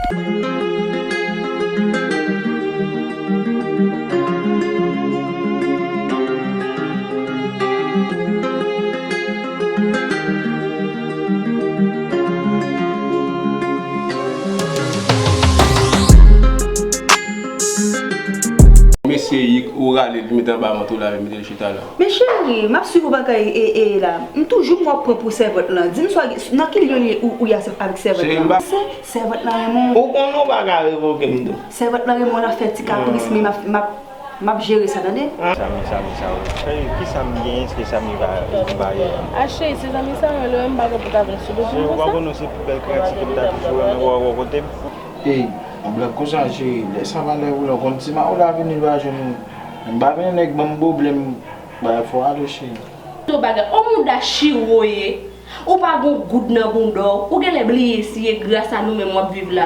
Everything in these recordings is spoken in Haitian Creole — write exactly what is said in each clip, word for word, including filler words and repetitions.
Mesye Yik, ou rale li mete anba mant ou la, mete l chita la. Men cheri, m ap swiv ou bagay e, e la. M toujou m w ap pran pou sèvant lan. Di m swa nan ki lyen li ou, ou ye avèk sèvant lan. Cheri, m pa. Se sèvant lan renmen w. Ou konnen w pa ka revoke m tou. Sèvant lan renmen w, l ap fè ti kapris, men m ap, m ap, m ap jere sa, tande? Samy, Samy, sa ou. Cheri, kisa m genyen, èske Samy va, va ye a? A cheri, se zanmi Samy an, lè m pa gen pou ta vin sou do m konsa. Cheri, ou pa konnen se bèl kreyati ke m ta toujou renmen wè, wè kote m. Ey, yon blag konsa, cheri, lè sa valè ou la, ou konn ti ma ou la vini, li pa jwenn ou. M pa vini nèg ban m pwoblèm, bagay fò ale, cheri. Yon bagay, on mouda chiwoye, ou pa gon goud nan bounda w, ou genlè bliye si e gras a nou menm w ap viv la.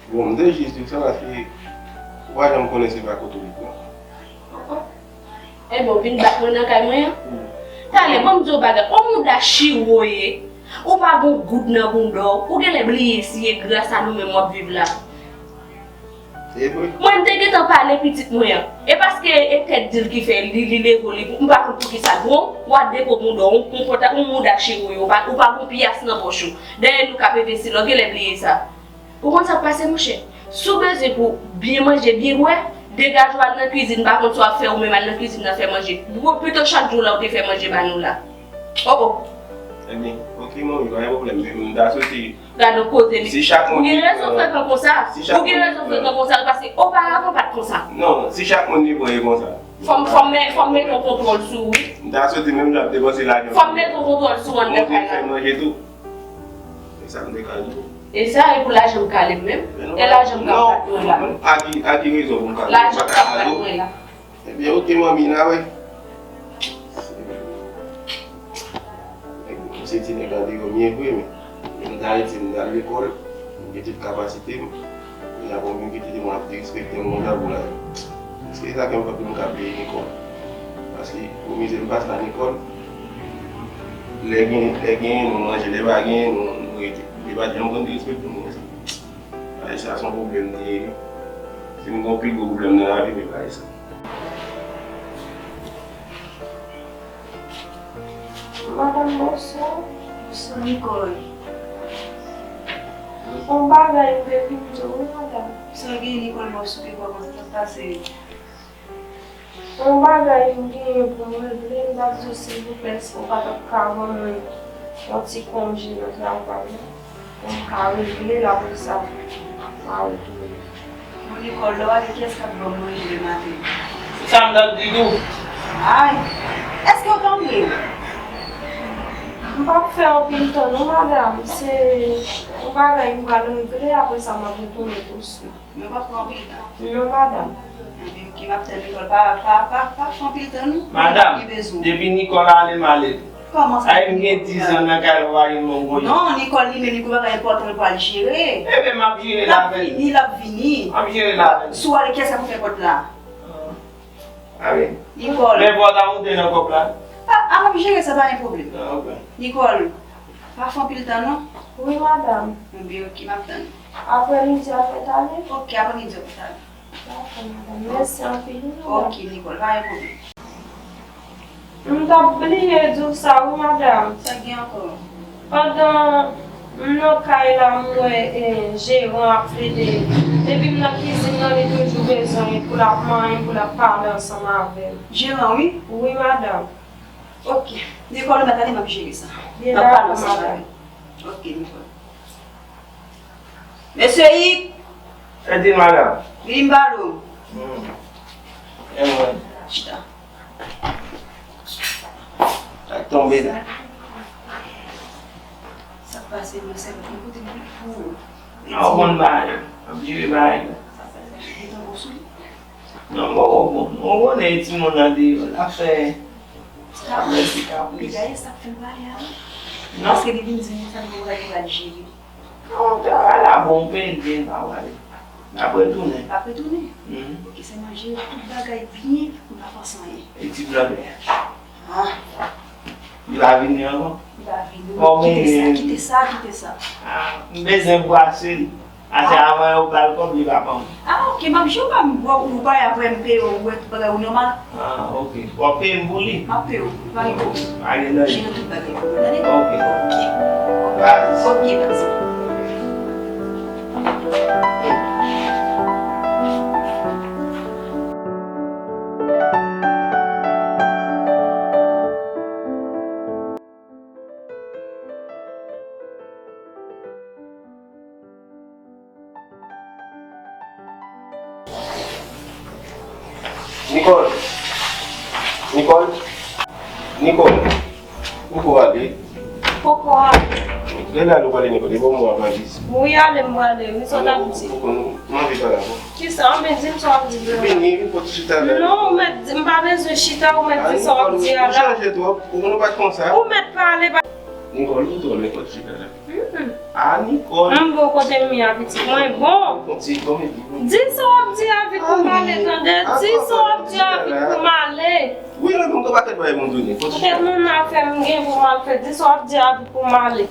Bon, m te jis di w sa paske ou pa janm konnen se pa kote w li pran. Enben, w vin bat mwen nan kay mwen an? Talè, ban m di w bagay, on mouda chiwoye, ou pa gon goud nan bounda w, ou genlè bliye si e gras a nou menm w ap viv la. Se vre. Mwen, m te gentan pale pitit mwen an. E paske e tèt di l ki fè li, li leve w, li, m pa konn poukisa. Bon, w a depo bounda w, on, on pòta, on mouda chiwoye, ou pa, ou pa gon pyas nan pòch ou. Dèyè nou k ap envesti la, w genlè bliye sa. Ou konn sa k pase, monchè? Si w bezwen pou byen manje, byen bwè, degaje w al nan kwizin, m pa konn sa w ap fè, ou menm al nan kwizin nan fè manje. Bon, pito chak jou la ou te fè manje ba nou la. Oh, oh. Ebyen, oke, manmi, pa gen pwoblèm, men m ta swete. Gade yon koze li. Si chak moun. Ou gen rezon frekan konsa. Si chak moun. Ou gen rezon frekan konsa, paske oparavan pa t konsa. Non, si chak moun li pran e konsa. Fò m, fò m met, fò m met yon kontwòl sou ou, wi. M ta swete menm jan ap depanse lajan. Fò m met yon kontwòl sou ou anndan kay la. Monte fè manje tou. E sa m te ka di w. E sa, e pou lajan m kale m menm? E lajan m k ap bat mwen la. Non, a ki, a ki rezon pou m kale w? Lajan m k ap bat mwen la. Ebyen, oke, manmi, n a wè. Nèg, m se ti nèg andeyò m ye vre, men lè m t Ayiti, m t al lekòl, m gen tout kapasite m. Kounye a, pou m vin kite demen w ap derespekte m konsa pou la. Se sa k fè m pa pou m ka peye lekòl. Paske pou mizè m pase la lekòl, lè gen, lè genyen, nou manje, lè pa genyen, nou, nou rete. Li pa t janm konn derespekte m konsa. Bagay sa se yon pwoblèm li ye, wi. Si m gen yon pi gwo pwoblèm nan lavi m, e bagay sa. Madanm, bonswa. Bonswa, Nicole. Yon bagay m te vin di w, wi, madanm. Sa gen, Nicole? Bò sou pye, bò kòman sa pase? Yon bagay m genyen pou m regle, m t ap di w silvouplè, èske w pa t ap ka ban mwen yon ti konje nan travay la, pou m ka regle l, apre sa, m a retounen. Bon, Nicole, lè w ale, kiyès k ap ba w manje lematen? Se sa m t ap di tou. Ay, èske w tande? M p ap fè anpil tan non, madanm. Se yon bagay m pral regle, apre sa, m ap retounen touswit. Men w p ap pran anpil tan. Non, madanm. Ebyen, oke, m ap tann Nicole. Pa, pa, pa, pa pran anpil tan non. Madanm, depi Nicole ale, m ale tou. Kòman sa? Ay, m gen diz an nan kay la, w pa gen moun konnen. Non, Nicole li menm, li gon bagay enpòtan l pral jere. Ebyen, m ap jere l avè l. L ap vini, l ap vini. M ap jere l avè l. Si w ale, kiyès k ap ouvè pòt la? A wi. Nicole. Men pòt a moute nan kòb la. A, a, m ap jere sa, pa gen pwoblèm. Ah, ok. Nicole, pa fè anpil tan non. Wi, madanm. Bon, byen, oke, m ap tann. Aprè midi a fè talè? Oke, aprè midi a fè talè. Dakò, madanm. Mèsi anpil, wi, madanm. Oke, Nicole, pa gen pwoblèm. M t ap bliye di w sa wi, madanm. Sa k gen ankò? Pandan m nan kay la, m wè, e, jeran ap plede. Depi m nan kizin nan, li toujou bezwen pou l ap manyen, pou l ap pale ansanm avè m. Jeran, wi? Wi, madanm. Oke. Nicole, ou mèt ale, m ap jere sa. M ap pale ansanm avè l. Oke, Nicole. Mesye Yik! Sa di, madanm? Vini m pale w. Hmm. E mwen. Chita. Sa k tonbe la? Sa k pase, mwen, sèl mwen kote m pou ou. Non, ou konn bagay yo. M ap jere bagay yo. Sa k pase, mwen tankou sou li. Non, bon, bon, bon. Ou konnen timoun nan deyò, l ap fè, l ap fè ti kapris. Li gaye sa k fè l pale a wi. Non. Paske li vin di mwen sa, li pral, li pral jere. Non, travay la bon, ou peye l byen, pa pale. Ap retounen. Ap retounen? Mhm. Ok, se manje tout bagay byen, m pa panse anyen. E ti blan vè a? Ah. Li pa vini ankò? Li pa vini. Bon, kite sa, men kite sa, kite sa. Ah, m bezwen brase l. Ase avan yo ba l kòb, li pa ban m. Ah, ok, m ap jwe, ou pa, ou pa, apre m peye w, ou wè tout bagay ou nòmal. Ah, ok. W ap peye m pou li? M ap peye w, pa gen pwoblèm. Pa gen anyen. Jere tout bagay pou mwen, tande? Ok. Ok. Baz. Ok, baz. Nicole! Nicole! Nicole! Ou ko ale? Poko ale. Lè la nou pale Nicole, e bon mwen avan jis. Wi, ale m prale, wi, sa w t ap di. Ou konn, m anvi pale avè w. Kisa? Anben, di m sa w ap di la. Vini, vin pran ti chita la. Non, ou mèt di, m pa bezwen chita, ou mèt di sa w ap di a la. Ou chanje twòp, ou konn ou pa t konsa. Ou mèt pale, pa. Nicole, ou twò lwen, pran ti chita la. Mm-mm. Ah, Nicole. M bon kote m ye a, pitit mwen, bon. Di sa w ap di a vit pou m ale, tande? Di sa w ap di a vit pou m ale. Wi, men m gen yon pakèt bagay pou m tounen. Poutèt moun nan fè m gen pou m al fè. Di sa w ap di a vit pou m ale.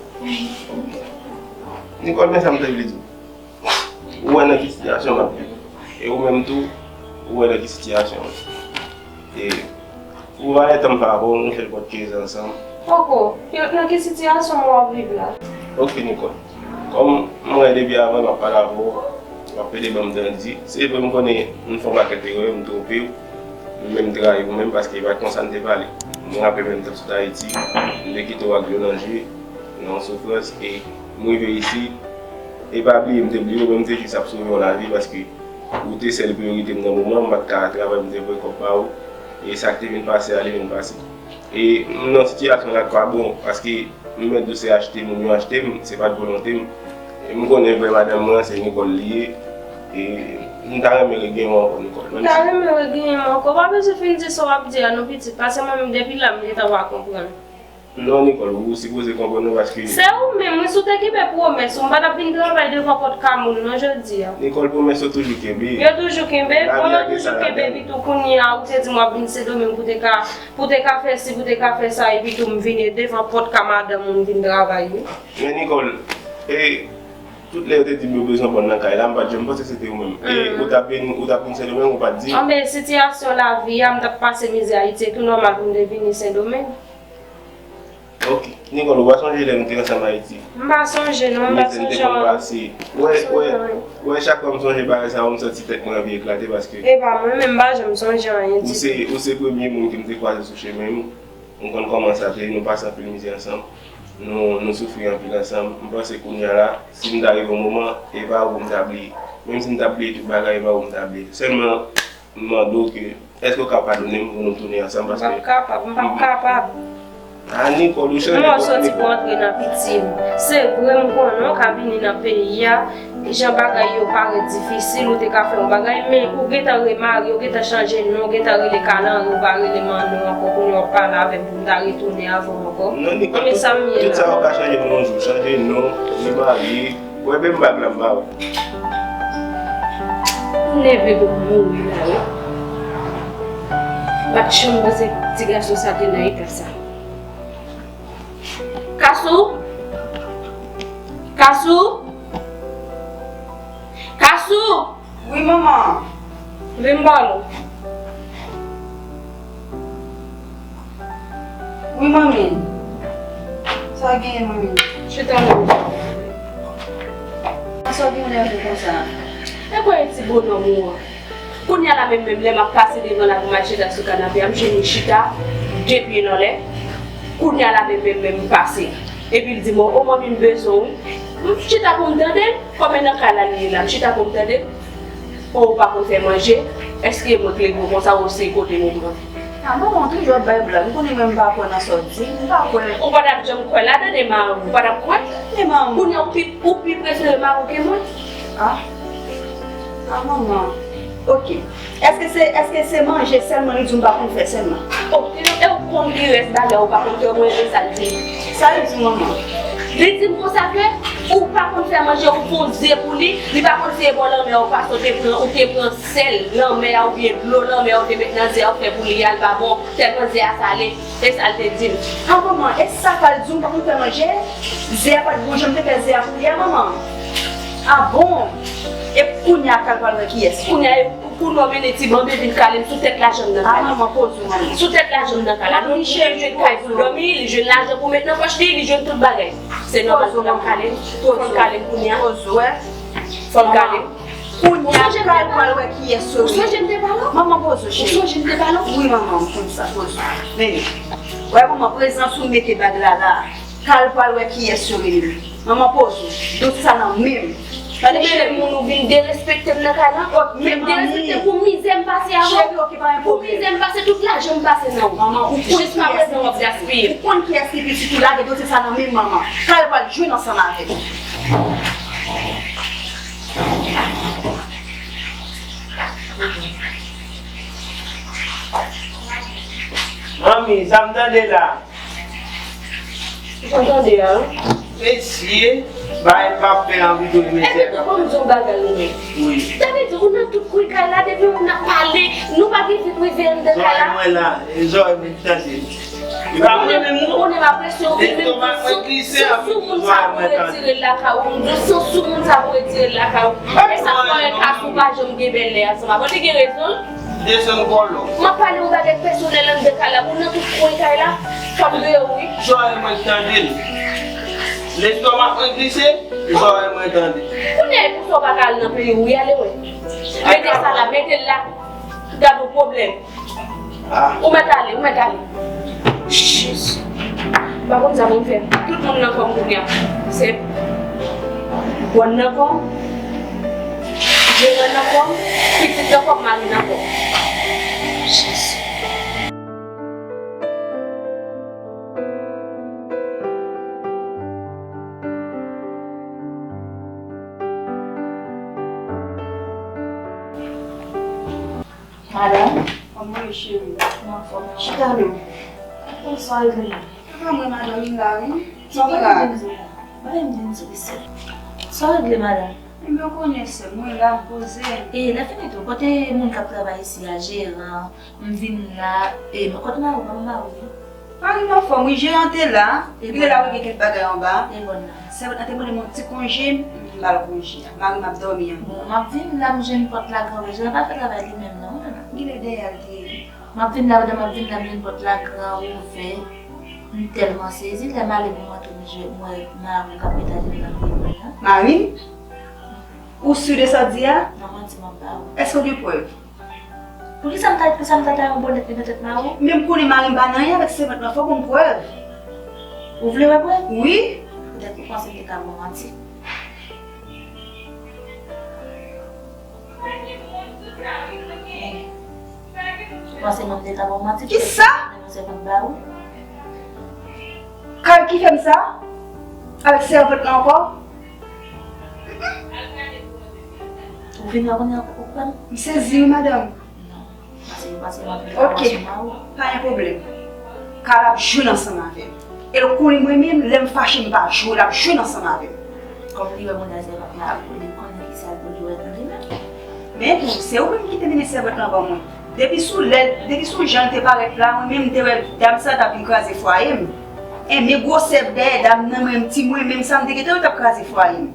Nicole, men sa m te vle di w. Ou wè nan ki sitiyasyon m ap viv. E ou menm tou, ou wè nan ki sitiyasyon m. E pou valè tan m fè avè w, nou fè l pòt kenz ansanm. Poko, nan ki sitiyasyon w ap viv la? Ok, Nicole. Kòm m wè depi avan m ap pale avè w, w ap plede ban m tandi. Se vre m konnen m fè yon pakèt erè, m twonpe w, m menm trayi w menm, paske e pa t konsa n te pale. M raple menm tan sot Ayiti, m te kite w ak dlo nan je, nan yon soufrans, e m rive isit, e pa bliye m te bliye w, men m te jis ap sove yon lavi, paske ou te sèl priyorite m nan moman, m pa t ka travay pou m te voye kòb ba ou. E sa k te vin pase a, li vin pase. E m nan sitiyasyon la k pa bon, paske m mèt di w se achte moun yo achte m, se pa t volonte m. E m konnen vrè madanm mwen se Nicole li ye. E m ta renmen regenyen w ankò, Nicole. Ou ta renmen regenyen m ankò? Ou pa bezwen fin di sa w ap di a non, pitit, paske mwen menm depi la m gentan pa konprann. Non, Nicole, ou sipoze konprann mwen paske. Se ou menm, wi, si w te kenbe pwomès ou, m pa t ap vin travay devan pòt kay moun non jodi a. Nicole, pwomès yo toujou kenbe. Yo toujou kenbe? Bon, yo toujou kenbe, epi tou kounye a, ou te di m w ap vin Sendomeng pou te ka, pou te ka fè si, pou te ka fè sa, epi tou m vin e devan pòt kay madanm ou m vin travay, wi. Men Nicole, e, tout lè yo te di m yo bezwen w nan kay la, m pa t janm panse se te ou menm. E ou t ap vin, ou t ap vin Sendomeng, ou pa t di. Anben, sitiyasyon lavi a, m t ap pase mizè Ayiti, e tou nòmal pou m te vini Sendomeng. Ok. Nicole, ou pa sonje lè nou te ansanm Ayiti? M pa sonje non, m pa sonje anyen. Mizè n te konn pase. Wè, wè, wè, chak fwa m sonje bagay sa yo, m santi tèt mwen anvi eklate paske. E pa mwen menm, m pa janm sonje anyen ditou. Ou se, ou se premye moun ke m te kwaze sou chemen m. M konn kòman sa te ye, nou pase anpil mizè ansanm. Nou, nou soufri anpil ansanm. M panse kounye a la, si m ta rive yon moman, e pa ou m ta bliye. Menm si m ta bliye tout bagay, e pa ou m ta bliye. Sèlman, m mande w ke, èske w ka padone m pou nou tounen ansanm, paske. M p ap kapab, m p ap kapab. Ah, Nicole, ou chanje. Mwen soti pou antre nan piti m. Se vre, m konnen w ka vini nan peyi a, jan bagay yo parèt difisil, ou te ka fè yon bagay, men ou gentan remari, ou gentan chanje non, ou gentan rele Kalanri, ou pa rele Manno ankò, kounye a w ap pale avè m pou m ta retounen avè w ankò. Non, Nicole, tout sa yo ka chanje pou yon jou. Chanje non, remari. Wè, menm bag la m ba w. M nève pou m mouri la, wi. M pa t janm panse ti gason sa te nan eta sa. Kasou? Kasou? Kasou! Wi, manman. Vin m pale w. Wi, manmi. Sa w genyen, manmi? Chita la. Sa w gen w nève konsa? E kwè e ti bonòm ou an. Kounye a la menm, menm lè m ap pase devan la pou m al chita sou kanape a, m jwenn li chita, de pye l anlè. Kounye a la menm, menm, menm m pase. Epi l di m, o, manmi, m bezwen w wi. M chita pou m tande l. Kòm e nan kay la li ye la, m chita pou m tande. O, ou pa konn fè manje? Èske mwen k leve w konsa, ou se kote m ou pran? A, manman, ou toujou ap bay blag. M konnen mwen m pa kwè nan sa w di. M pa kwè. Ou pa t ap janm kwè ladan, e mari w, ou pa t ap kwè? E mari w. Kounye a, ou pi, ou pi prefere mari w ke mwen? A. A, manman. Ok. Èske se, èske se manje sèlman li di w m pa konn fè sèlman? O, e ou konn gen rès bagay ou pa konn fè, ou konn sa l di m? Sa l di w, manman? Li di m konsa ke Ou pa konn fè manje, ou fè yon ze pou li, li pa konn se bò lanmè ou pase, ou te pran, ou te pran sèl lanmè a oubyen dlo lanmè a, ou te met nan ze a, ou fè pou li a, li pa bon, tèlman ze a sale, e sa l te di m. A manman, e sa Kal di w, m pa konn fè manje? Ze a pa t bon jan m te fè ze a pou li a, manman? A bon? E kounye a Kal pral wè kiyès? Kounye a, e Pou nou mennen ti banbin vin kale m sou tèt lajan m nan kay la. A manman, poze w, manman. Sou tèt lajan m nan kay la. Manman, li jwenn kay pou l dòmi, li jwenn lajan pou met nan pòch li, li jwenn tout bagay. Se nòmal pou l ap kale m. Fò l kale m kounye a. Poze w, wè. Fò l kale m. Kounye a, Kal pral wè kiyès yo ye. Ou sonje m te pale w? Manman, poze w, cheri. Ou sonje m te pale w? Wi, manman, m konn sa, poze w. Men, wè, manman, prezans ou mete bag la la. Kal pral wè kiyès yo rele. Manman, poze w. Dosye sa nan men m. Ou menm moun ou vin derespekte m nan kay la. Vin derespekte m pou mizè m pase avè w. Pou mizè m pase, tout lajan m pase nan ou. Jiskaprezan w ap gaspiye. Ou konn kiyès ki pitit ou, lage dosye sa nan men m, manman. Kal pral jwenn ansanm avè m. Manmi, sa m tande la. Ou pa tande a? Mesye, bay pa fè anvi tounen mesye. Epi tou, ban m di yon bagay ou menm. Wi. Sa vle di ou nan tout kwen kay la, depi moun ap pale, nou pa gen fi pou rive anndan kay la. Zòrèy mwen la, zòrèy mwen tande. Li pa mwen menm non. Ou konnen m apresye w, ou menm sou, sou moun sa pou retire l lakay ou, m di w, sou moun sa pou retire l lakay ou. E sa fè w ka sou pa janm gen bèlè ansanm avè l, li gen rezon l. Desann kòlò. M ap pale yon bagay pèsonèl anndan kay la, pou nan tout kwen kay la, fò m deyò wi. Zòrèy mwen tande l. Lestòmak mwen glise, zòrèy mwen tande. Kounye a e pou sa w pa ka al nan peyi w wi, ale wè. Mete sa la, mete l la. Gad yon pwoblèm. Ou mèt ale, ou mèt ale. Jezi. M pa konn sa pou m fè. Tout moun nan kò m kounye a. Se bòn nan kò m, jeran nan kò m, pitit nan kò m, mari nan kò m. Jezi. Madanm? Kòman w ye, cheri? Mwen anfòm. Chita non. Bonswa, Evelyn. Kaka mwen, madanm, vin la, wi. Sa w fè la? Ba m di n sou li, sè. Sa w regle, madanm? Ebyen, w konnen, sè, mwen la, m poze. E, lè fini tou, kote moun k ap travay isi a, jeran, m vin la, e, kote mari w, pa mari w? Mari m anfòm, wi, jeran te la. Li te la regle kèk bagay anba. E bòn nan? Sèvant lan te mande m yon ti konje, m ba l konje a. Mari m ap dòmi an. Bon, m ap vin la, m jwenn pòt la gran ouvè. Jeran pa fè travay li menm, non, wi, manman. Genlè dèyè a l te ye. M ap vin la, pandan m ap vin la, m jwenn pòt la gran ouvè. M tèlman sezi, lè m ale pou m antre, m jwenn, m wè mari w k ap met ajenou nan pye mwen an. Mari m? Ou si de sa w di a? Nan manti m ap ba ou. Èske w gen prèv? Poukisa m ta, poukisa m ta ta yon bonnèt li nan tèt mari w? Men m konnen mari m pa nan anyen avèk sèvant lan, fòk ou gen prèv. Ou vle wè prèv? Wi. Poutèt ou panse m te ka ba w manti. Ou panse mwen m te ka ba w manti? Kisa? Mwen se pou ba ou. Kay ki fè m sa? Avèk sèvant lan ankò? Ou vin la kounye a ou kwè m? M sezi wi, madanm. Non. Paske ou panse mwen m te ka manti mari w. Ok. Pa gen pwoblèm. Kay la ap jwenn ansanm avè m. E l konnen mwen menm, lè m fache m pa jwe, l ap jwenn ansanm avè m. Kòm li wè moun nan sèvant la, li konnen kisa l pou li wè nan li menm. Men tou, se ou menm ki te mennen sèvant lan ban mwen. Depi sou lè, depi sou jan l te parèt la, mwen menm m te wè dam sa t ap vin kraze fwaye m. E men gwosè dèyè dam nan, mwen menm ti mwen menm sa m te gentan wè t ap kraze fwaye m.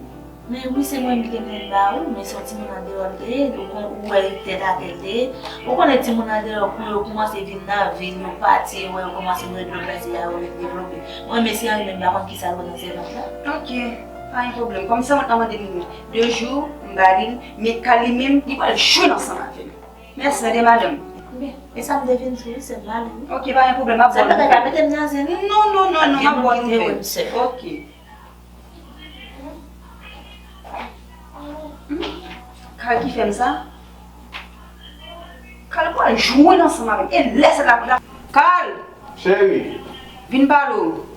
Men wi, se mwen ki te vin ba ou, men se yon timoun andeyò l te ye, ou kon-, ou wè tèt atè l te ye. Ou konnen timoun andeyò, kou yo kòmanse vin nan vil, yo pati, yo wè yo kòmanse bwè dlo glase a, yo vin devlope. Mwen, men se anyen menm, m pa konn kisa l wè nan sèvant la. Ok, pa gen pwoblèm. Kòm sèvant lan mande m de jou, m ba li l, men Kay li menm, li pral jwenn ansanm avè l. Mèsi, tande madanm. Byen, e sa m te vin di w, se m ale wi. Ok, pa gen pwoblèm, m ap ba w nouvèl. Sèl bagay, pa mete m nan zen non. Non, non, non, non, m ap ba w nouvèl. Ok. Hmm? Kay ki fè m sa? Kay pral jwenn ansanm avè m. E lè sa l ap la. Kay! Cheri. Vin pale w.